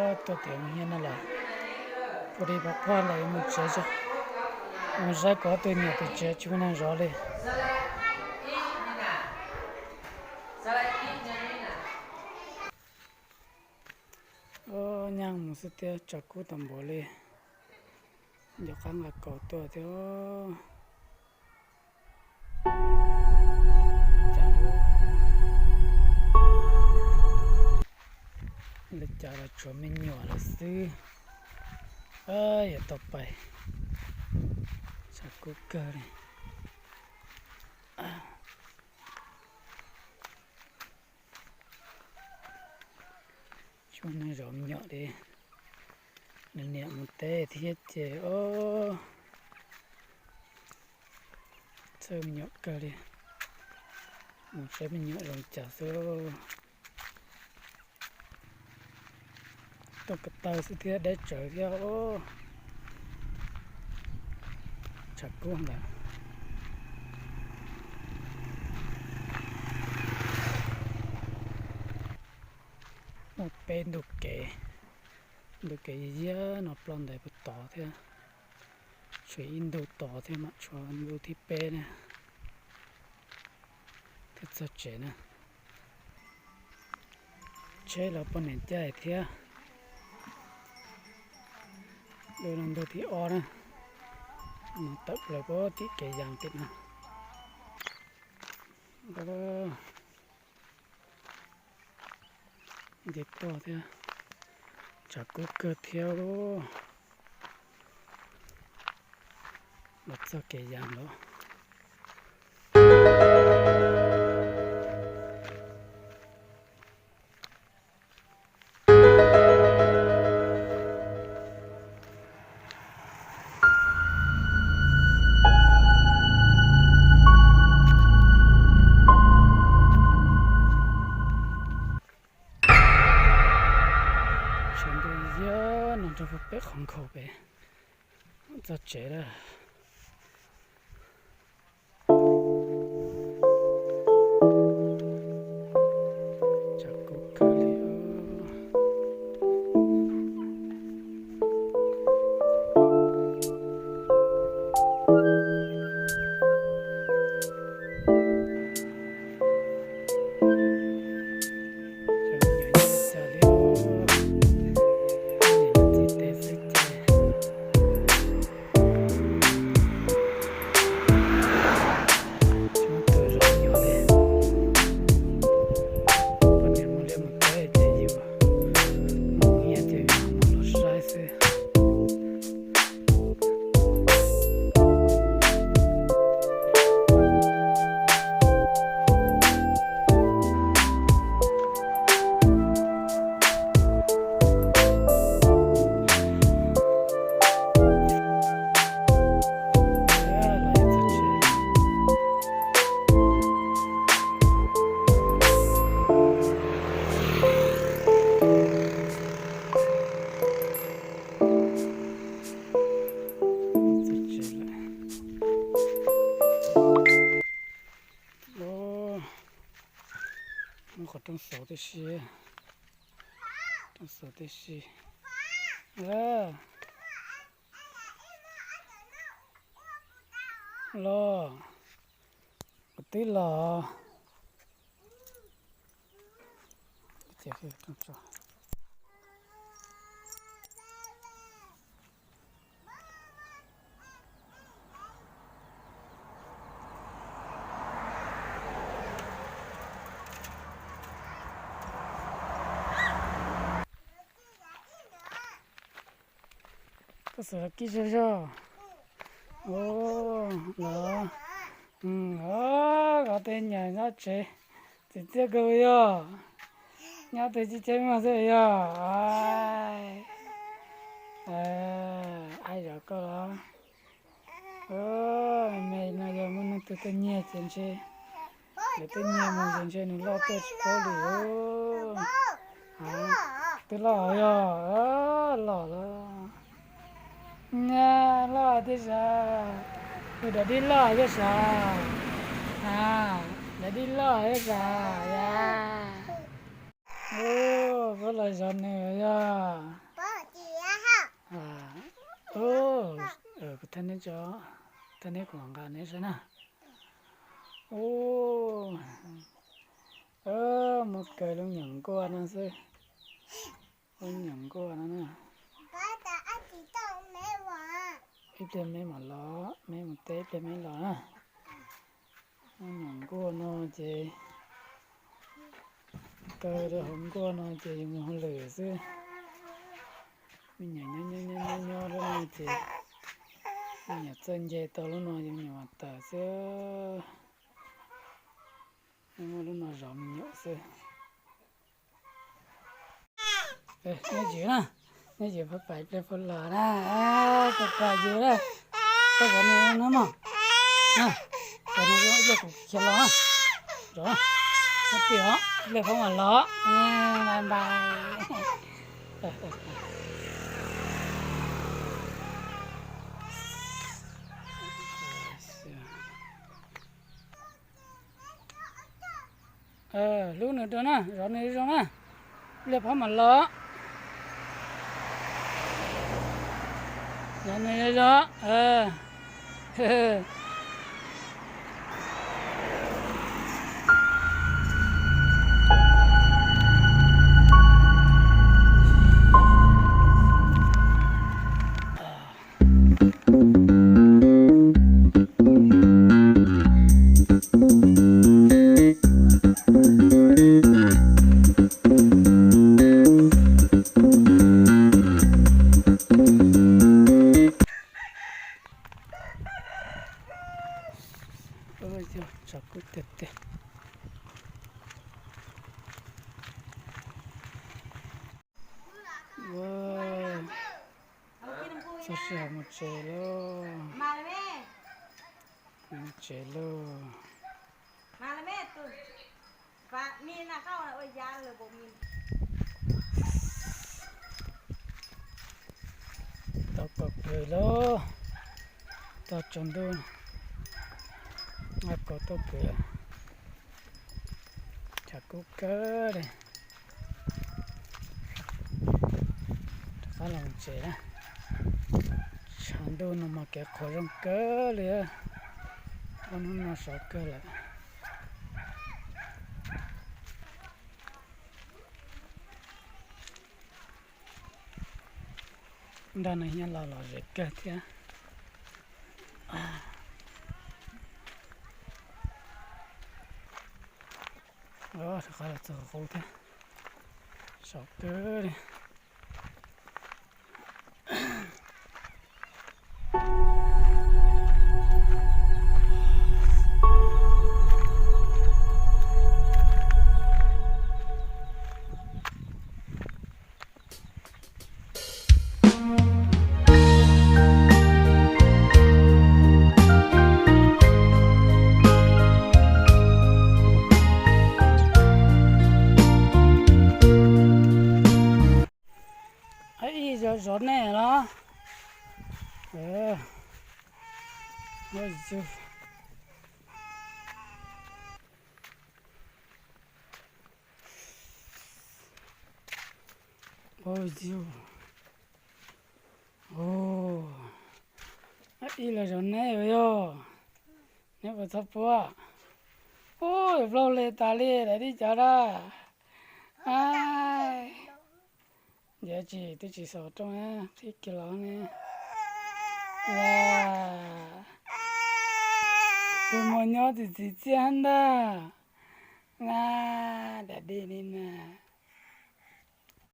Tuaj tim Hmoob Hiab no los, ua li pab phoj los yuav mus tsev tso, mus saib kuv ob tug nyuam tim tsev tsis muaj neeg zov li. Nyaj mus xwb thiab, tshav kub tau npaum li, nco qab nqa kaus tuaj thiab. Li cas los tshuav me nyuam lawm xwb. Yuav tau pais, tshav kub kawg li. Tsis muaj neeg zov me nyuam li. Nws niam mus teb thiab ces, o, txhawj me nyuam kawg li. Mus saib me nyuam zoo cas xwb. Tuaj ko taw xwb thiab deb tsawv thiab. Tshav kub ntawd. Muaj peb ntug kev, ntug kev yog no ploj ntais puag tod thiab. Tshuav ib ntug tod thiab mas tshuav ntug thib peb na, thiaj txog tsev na. Tsheb los poj niam caij thiab. Ntug no ntug thib ob na, mus tawm plaws puag tim kev yas tim no. Nce toj thiab, tshav kub kawg thiab. Los txog kev yas lawm. Tshav ntuj yog no nrog peb qhov nkhaus pem txog tsev lawm. Tshav kub kawg li. Tsis muaj tus zov me nyuam li. Poj niam mus liaj mus teb ces yus mus nyiaj ces yus mus los saib xwb. Muaj qhov rooj xauv tib si, rooj xauv tib si. Los, kuv twb los. Koj xav kib zog zog. Los, koj tej nyuam nyob tsev txiv txiaj kawg yog, nyob tej tsis cheb maj xwb yog. Ai zov koj los. Me no yog muaj neeg twg tuaj nyiag ces ntshe, lawv tuaj nyiag mus ces ntshe nws loj tuaj tsis paub li. Twb loj yog, loj lawm. Loj thiab sav, tus dav dib loj thiab sav, dav dib loj thiab sav. Puab los zov nws yog. Kuv thab neb tso, thab neb kuv mam nqa neb saib na. Ub, mus kawg lub nyuam nkuaj no xwb. Lub nyuam nkuaj no na. Ib pliag meb mam los, meb mus teb ib pliag meb los na. Lub nyuam nkuaj no ces kaw rau hauv nkuaj no ces yus mus hauj lwm xwb. Me nyuam nyob nyob nyob nyob lub no ces me nyuam txawj nce tau lub no ces me nyuam mam tawm xwb. Muaj lub no zov me nyuam xwb. Nyob ywm na, nyob ywm pab pais pliag pab los na, pab pais ywg na, pab zov nws no mog. Zov nws ib pliag kuv khiav los na, zov, nyob twj os, ib pliag pab mam los. Bye bye. Hlub nws rau na, zov nws zoo na, ib pliag pab mam los. Zov nws zoo. Tshav kub tiag tiag. Txog sij hawm mus tsev lauj. Mus tsev lauj. Tau kaus kws lauj, tau tsaus ntuj, ab kaus tuaj kws, tshav kub kawg li. Rov qab los tsev na. Tshav ntuj no mas kev qhuav zoo kawg li, ob hnub no sov kawg lawm. Nrog nws nyob los lom zem kawg thiab. Rov qab los txog qub thiab, sov kawg li. Ib zov zov nej los. Ib los zov neb yog, neb puas txhob puab? Ub, plaub le tas li daim tib cov dab. Ntxim tsis twb tsis xaus rooj, qhib kiag los ne. Tus muaj nyob txiv txiv txiaj ntag. Dam di li.